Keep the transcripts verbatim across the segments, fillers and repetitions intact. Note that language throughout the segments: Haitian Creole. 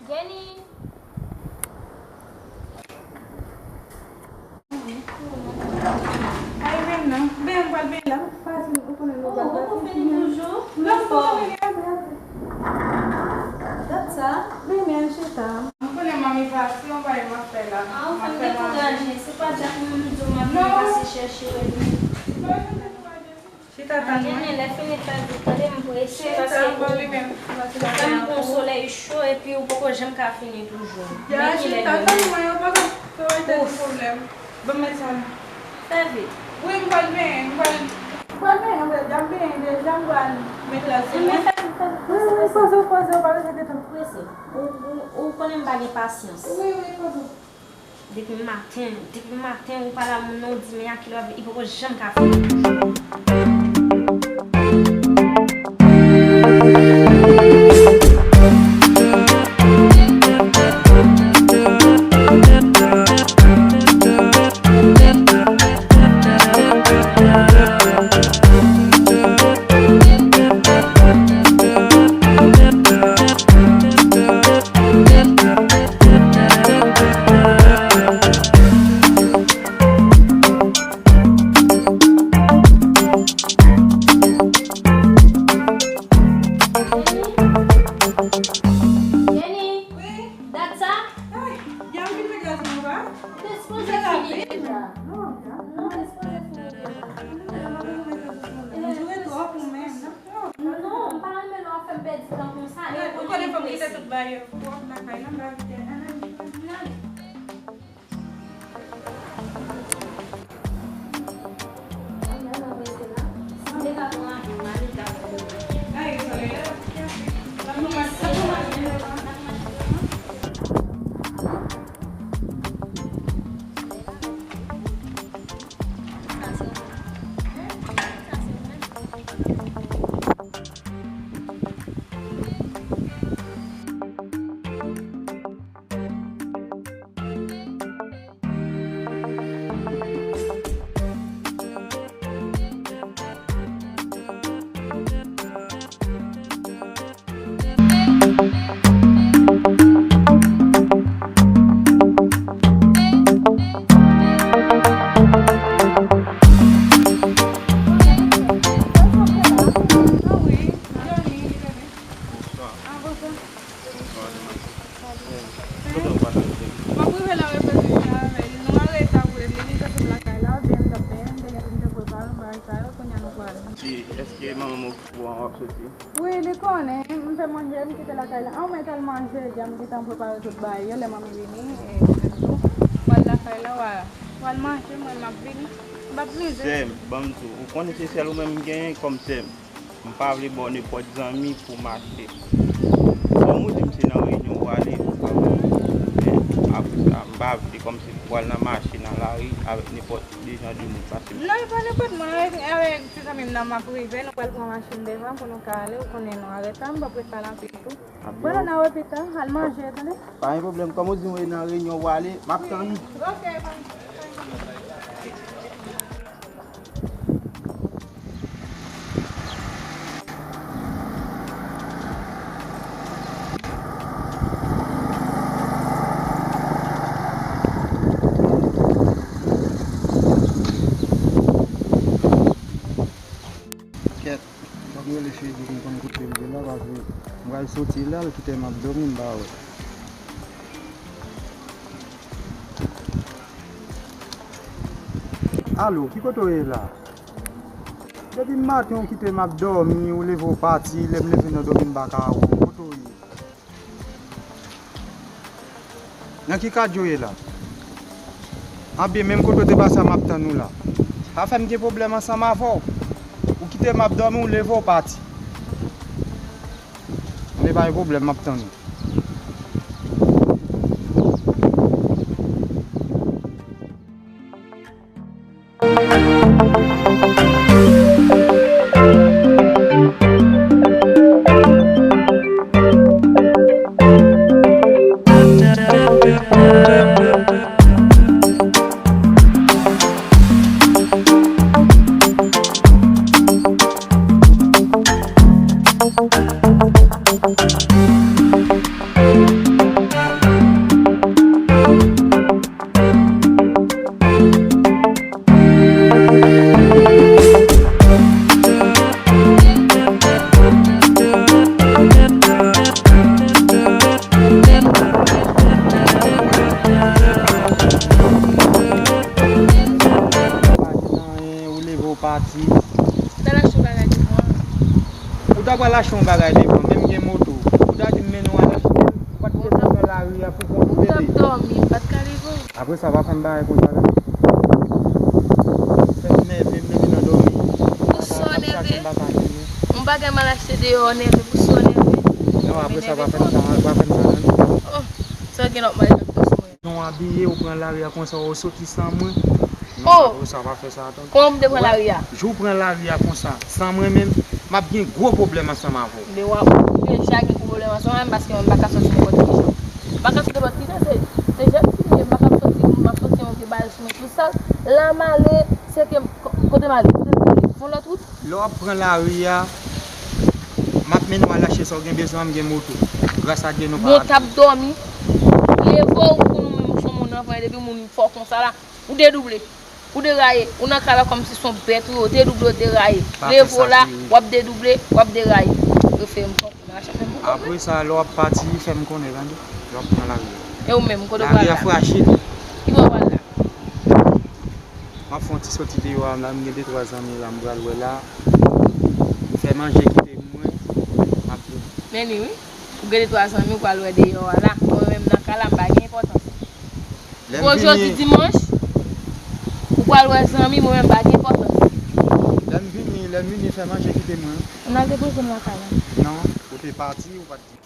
Jenny? Ay, vin non. Ben, m pral vin la. Pase, ou konnen nou pral pase. Ou fini toujou? Non, non, non, non. Dat sa? Vini, chita. Ou konnen manmi pase, yon bagay m ap fè la. Ah, ou fè m dekouraje. Se pa dat mwen m di w m ap vin pase chèche w epi. Chita tann mwen. Anyen, lè fini fè vit, tande m prese, paske ou fè m pran solèy cho epi ou poko janm ka fini toujou. Men kilè l ye? Chita tann mwen, yo poko fè w tande pwoblèm. Ban m met sa la. Fè vit. Wi, m pral benyen, m pral, m pral benyen, m pral, m ap benyen deja, m pral met lòt sou mwen. Fè vit, fè vit. Wi, wi, poze w, poze w, pa bezwen gentan prese. Ou, ou, ou konnen m pa gen pasyans. Wi, wi, poze w. Depi maten, depi maten ou pa la moun nan, ou di men a kilè w ap vin, li poko janm ka fini. Jenny? Wi? Dat sa? Ay, Yann vin met gaz nan ou pa? Ou te sipoze fini deja. Non, ou te sipoze fini deja. Ou jwe twòp ou menm, non? Non, m pa renmen lè w ap fè m pèdi tan konsa. Ou konnen fò m kite tout bagay yo pou w ap lakay la, m pa kite anyen. Kote w pase? M ap rive la, reflechi avè li. Nou arete apre, li vin chèche m lakay la, byen, m t ap byen, m te gentan prepare m bagay sa yo, kounye a nou pral. Ti, èske manman w okipe w anvan w ap soti? Wi, li konnen, m fè manje, m kite lakay la. An, mwen t al manje, deja m gentan prepare tout bagay yo, lè manmi vini, e, ou menm tou, w al lakay la, w a, w al manje, mwen m ap vini. M p ap mize. Sè m, ban m di w, ou konnen se sèl ou menm m genyen kòm sè m. M pa vle ba w nenpòt zanmi pou m achte. Kòm ou di m se nan reyinyon w ale, ou pa wè m. Men apre sa, m pa vle kòmsi pou w al nan mache, nan lari, avèk nenpòt de jan de moun, paske m. Non, e pa nenpòt moun, avèk, avèk ti zanmi m nan m ap rive, nou pral pran machin devan pou nou ka ale, ou konnen nou an reta, m p ap ret pale anpil tou. Bon, nou nan repita, al manje, tande? Pa gen pwoblèm, kòm ou di m nan reyinyon w ale, m ap tann ou. Ok, pa gen pwoblèm. Kèt, fòk m rele Fredi pou m konn kote l ye la, paske m pral soti la, l kite m ap dòmi, m pa wè. Alo, ki kote w ye la? Depi maten ou kite m ap dòmi, ou leve ou pati, lè m leve nan dòmi m pa ka wè w. Kote w ye? Nan ki katye w ye la? Anben, menm kote w te pase a, m ap tann ou la. Pa fè m gen pwoblèm ansanm avè w. Ou kite m ap dòmi, ou leve ou pati. Anben, pa gen pwoblèm, m ap tann ou. Ou leve, ou pati. Ou t al achte yon bagay devan. Ou ta pral achte yon bagay devan, menm gen moto. Ou ta di m mennen w al achte l. Ou pa t kite m nan lari a pou kont ou, bebe. Ou t ap dòmi, m pa t ka leve w. Apre sa, pa fè m bagay konsa la. Fè m nève, m leve nan dòmi. Pou sa w nève? M pa gen mal achte deyò, nève, pou sa w nève? Non, apre sa, pa fè m sa, pa fè m sa, non. Oh, sa gen lòt mwen, lòt sou mwen. Jan w abiye, ou pran lari a konsa, ou soti san mwen. Non, oh! Apre sa, pa fè sa, atann. Kòman m te pran lari a? Jou w pran lari a konsa, san mwen menm, m ap gen gwo pwoblèm ansanm avè w. Men w ap deja gen gwo pwoblèm ansanm avè m, paske mwen m pa ka soti nenpòt ki jan. M pa ka soti nenpòt ki jan, se, se jèn fi m ye, m pa ka soti, m ap soti yon vye bagay sou mwen tou sal. La m ale, se ke m, ko-, kote m ale? Kote m ale? Fon lòt wout? Lè w ap pran lari a, m ap mennen w al achte sa w gen bezwen, m gen moto. Gras a Dye, nou pa... Bon, t ap dòmi. Leve w pou nou menm, ou se yon moun anfan, depi moun fò konsa la, ou dedouble. Ou deraye. Ou nan kay la kòmsi se yon bèt ou ye, ou dedouble, ou deraye. Leve w la, w ap dedouble, w ap deraye. Yo fè m pran kou nan machin, fè m pou kòb. Apre sa, lè w ap pati, fè m konnen, tande? Lè w ap pran lari a. E ou menm, kote w pral la? Lari a frajil. Ki bò w pral la? M ap fè yon ti soti deyò a la, m gen de twa zanmi la, m pral wè la. Fè manje kite m mwen, m ap vini. Men li wi, ou gen de twa zanmi, ou pral wè deyò a la. Mwen menm nan kay la, m pa gen enpòtans. Lè m vini. Jodi dimanch, ou pral wè zanmi, mwen menm pa gen enpòtans. Lè m vini, lè m vini, fè manje kite mwen. M al depoze m lakay la. Non, ou te pati, ou pa t di.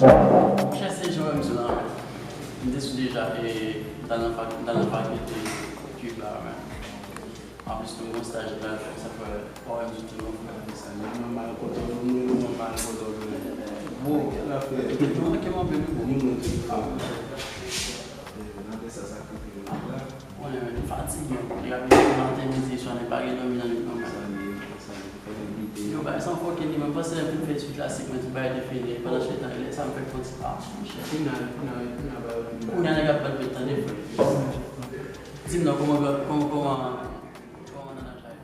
Monchè, se jan menm sou la. M te sou deja, e, m t al nan fak-, m t al nan fakilte Kiba, men. Anplis tou, yon staj m t al fè, sa fè, pa wè m ditou non, frè. Mwen mal kote w, mwen mal kote w, men. Bon, kèl afè? Yo manke m anpil, wi, bon. Yo manke m anpil. Nan de sa, sa ki te la. Konnen, men, m fatige, m rabiye maten, midi, swa, men pa gen dòmi nan nwit non, men. Sa li ye, sa li ye. Yo bay san fòk li menm, panse lè m fin fè etid la, si mwen ti bay defini, pandan se tan, lè sa m fè fon ti pa. Kounye a, kounye a, kounye a, ba yo vini. Kounye a, nèg ap bat bèt, tande, frè. Di m non, kòman, kòman, kòman, kòman nan laj la ye?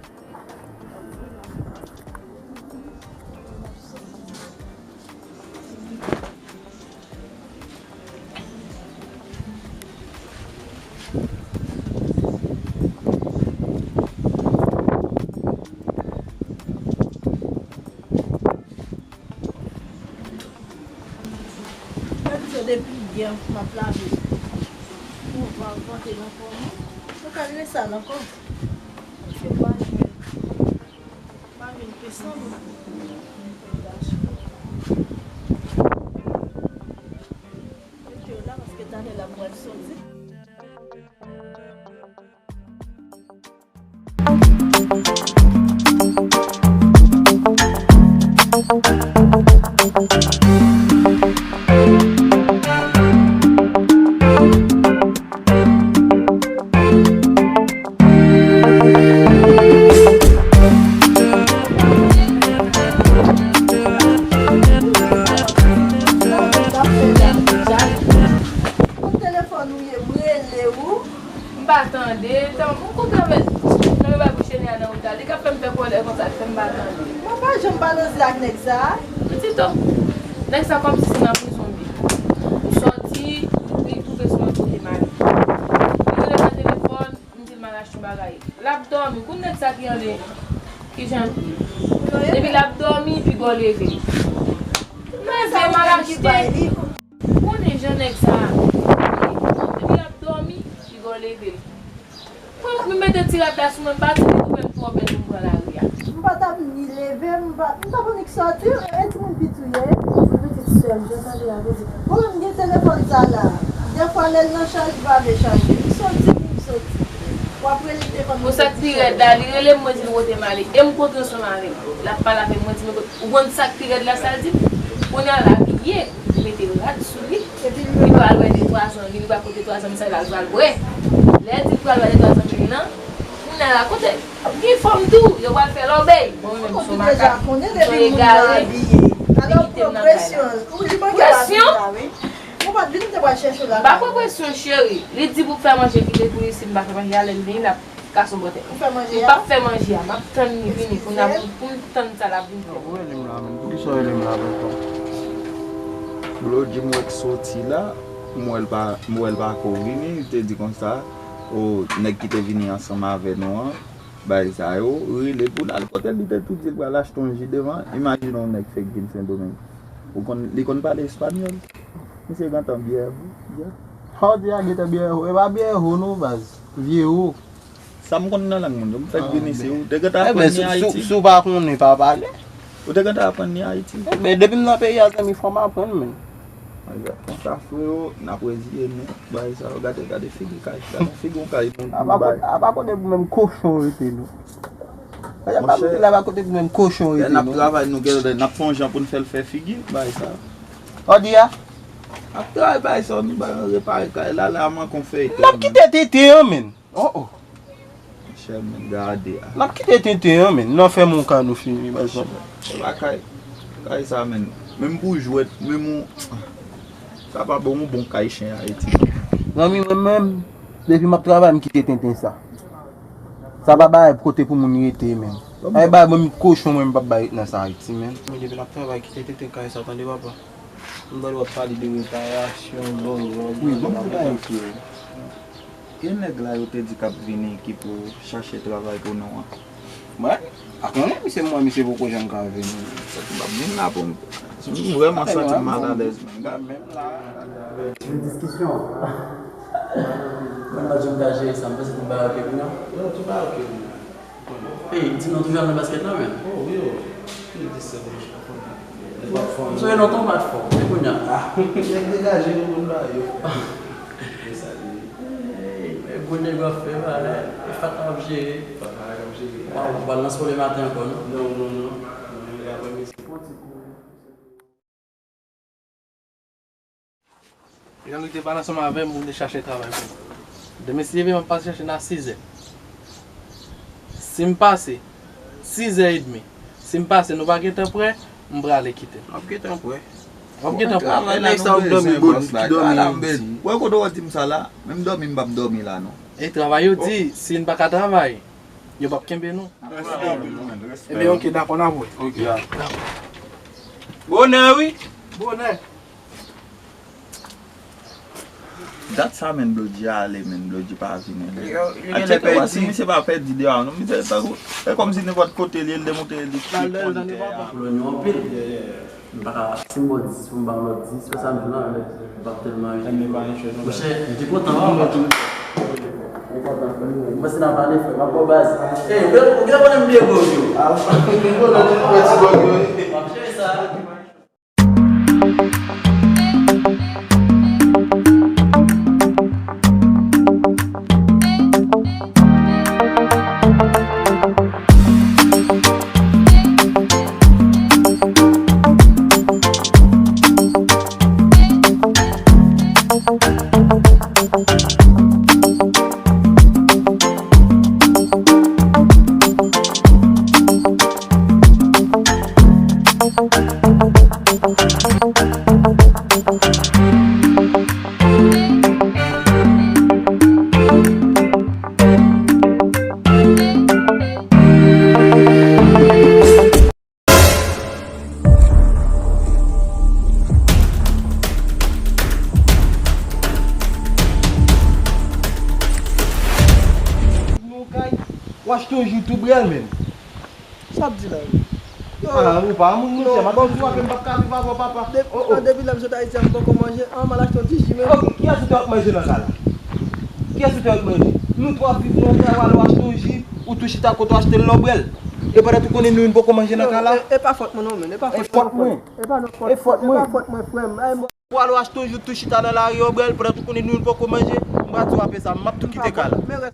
Byen, m ap lave. Bon, m ap vantre nan kò mwen. Mwen ka leve sa nan kò. Paske m pa jwenn. M pa jwenn peson. Mete yo la paske talè l ap pral soti. Telefòn ou ye, m rele ou. M pa tande. Tan, m kontre avèk nèg bay bouch nèg la nan wout la. Li k ap fè m fè kòlè konsa, li fè m pa tande. Mwen pa janm balanse ak nèg sa a. Tito, nèg sa kòmsi se nan prizon li ye. M sòti, li twouve sou mwen kote m ale. Li rele m nan telefòn, m di l m al achte yon bagay. L ap dòmi. Kout nèg sa ki anle. Kijan l ye? Depi l ap dòmi, piga w leve l. Leve, m al achte. Ou konnen jan nèg sa a ye. Depi l ap dòmi, piga w leve l. Mwen, m mete ti rad la sou mwen, m pati, li twouve m twò bèl pou m pran lari a. M pa t ap ni leve, m pa, m t ap annik sòti, e timoun piti w ye, se pitit sè m, jan tande a koze. Bon, m gen telefòn sa la. Dèfwa, lè l nan chaj, li pa vle chaje. M sòti, m sòti. W ap rele telefòn. Pou sa k pi rèd la, li rele m, mwen di l kote m ale. E m kontre ansanm avè l. L ap pale avè m, mwen di, men kote Ou konn sa k pi rèd la, sa l di m? Kounye a l abiye, li mete rad sou li, li pral wè de twa zanmi, li pral kote twa zanmi sa yo la, li pral bwè. Lè l di l pral wè de twa zanmi li lan, kounye a la, kote, gen fanm tou, yo pral fè lòbèy. Bon, mwen menm, se yon makak, se yon egare, li kite m nan kay la. Presyon? M pa pran presyon, cheri. Li di pou fè manje, kite pou li, si m pa fè manje a, lè l vini, l ap Gason bòtè. Ou fè manje a? M p ap fè manje a. M ap tann li vini. Kounye a pou, pou m tann sa l ap vin fè. Ou rele m la menm. Poukisa w rele m la menm? Blodji m wè k soti la, m wè l pa, m wè l pa ko vini, li te di konsa, o, nèg ki te vini ansanm avè nou an, bay sa yo, rele pou l al kote l, li te tou di l pral achte yon ji devan. Imajine yon nèg fèk vin Sendomeng. Ou konn, li konn pale espanyòl? Misye gentan byè vo, byè. Sa w di a gentan byè vo? E pa byè vo non, baz. Vye vo. Sa m konn nan lang moun yo, m fèk vin isi, ou te gentan aprann li Ayiti. Si w pa konnen, pa pale. Ou te gentan aprann li Ayiti. Ebyen, depi m nan peyi a, zanmi, fò m aprann, men. Konsa, frewo, n ap reziye nou. Bagay sa yo, gade, gade figi kay, gade figi yon kay moun. Apa kote, apa kote pou menm kochon rete nou? Monchè, apa kote pou menm kochon rete nou? Lè n ap travay, nou gen, n ap fè yon jan pou n fè l fè figi, bagay sa. Odi a? N ap travay, bagay sa, nou bay yon repare kay la, la, manke yon feyton. N ap kite tenten an, menn. Oh, oh. Monchè, men gade a. N ap kite tenten an, men. Nan fè monka nou fini, bay sa. Se pa kay, kay sa, men. Menm pou jwèt, menm ou, sa pa bon, yon bon kay chen Ayiti. Zanmi, mwen menm, depi m ap travay, m kite tenten sa. Sa pa bagay kote pou moun rete, men. Ay bay mwen kochon, mwen m p ap bay nan sa Ayiti, men. Men depi n ap travay, kite tenten kay sa, tande, papa. M tande w ap pale de reparasyon, lòl, lòl, lòl, lòl. Wi, bon, se pa yon pye. E nèg la yo te di k ap vini ki pou chache travay pou nou an? Mwen pa konnen, misye, mwen, misye poko janm ka vini. M ap vin la pou m, m vrèman santi m malalèz, men. Menm la. Yon diskisyon. Mwen pa janm ka jere sa, m panse tout bagay oke kounye a. Yo, tout bagay oke kounye a. Ey, di nou toujou ap nan basket la, men. Oh, wi, oh. Ki di sa, men, m pa konnen. M sonje lontan w pa t fò, men kounye a. Ah, nèg degaje nou konn bagay yo. E sa li ye. Ey, men gwo nèg w ap fè, bagay. E Fatra w ap jere. Fatra w ap jere. Waw, ou pral nan spò lematen ankò, non? Non, non, non. Non, men aprèmidi. Fon ti kou. Jan li te pale ansanm avè m pou m te chache travay pou mwen. Demen, si Dye vle, m ap pase chache nan sizè. Si m pase, sizè edmi. Si m pase, nou pa gentan prè, m prale kite. M ap gentan prè. W ap gentan prè. Travay la, nèg sa ap dòmi, bòs la, ki dòmi. Wè kote w di m sa la, menm dòmi m p ap dòmi la, non. E travay yo di, si n pa ka travay, yo p ap kenbe nou. Ebyen, oke, dakò, n ap wè. Oke. Dakò. Bonè, wi. Bonè. Dat sa, men, Blodji ale, men, Blodji pa vini. Yo, yo A gen chèpè, letan si misye pa pèdi de a, non, misye tankou, e kòmsi nenpòt kote li ye, l demonte li. L al dèyè l tande papa. Kolonyo anpil. M pa ka, si m ba w dis, pou m ba w lòt dis, fè sa m di w la, men m p ap tèlman ri. Monchè, m te kontan, wi, men tou. M kontan, frè. Mwen se nan pale, frè, m ap ba w baz. Ey, ou gen, ou gen konnen m byen gwo, yo. Ah, m konnen ou byen gwo, yo. M ap chèche sa. W achte yon jou tou brèl menm. Sa ap di la, wi. Yo. Ah, ou pa moun, monchè, m ap di w, m p ap ka viv avè w, papa. De-, oh, oh. Depi lè m sot Ayiti a, m poko manje. An, m al achte yon ti ji, men. Ok, kiyès ou te wè k manje nan ka la? Kiyès ou te wè k manje? Nou twa viv nan kay, w al w achte yon ji, ou tou chita kote w achte l la w bwè l. E pandan tou konnen nou menm poko manje nan ka la. E, e pa fòt mwen non, men. E pa fòt mwen. E pa non fòt. E fòt mwen. E pa fòt mwen, frè m. Ay, m Ou al w achte yon jou tou chita nan lari w bwè l, pandan tou konnen nou menm poko manje, m pa di w apre sa, m ap tou kite ka la.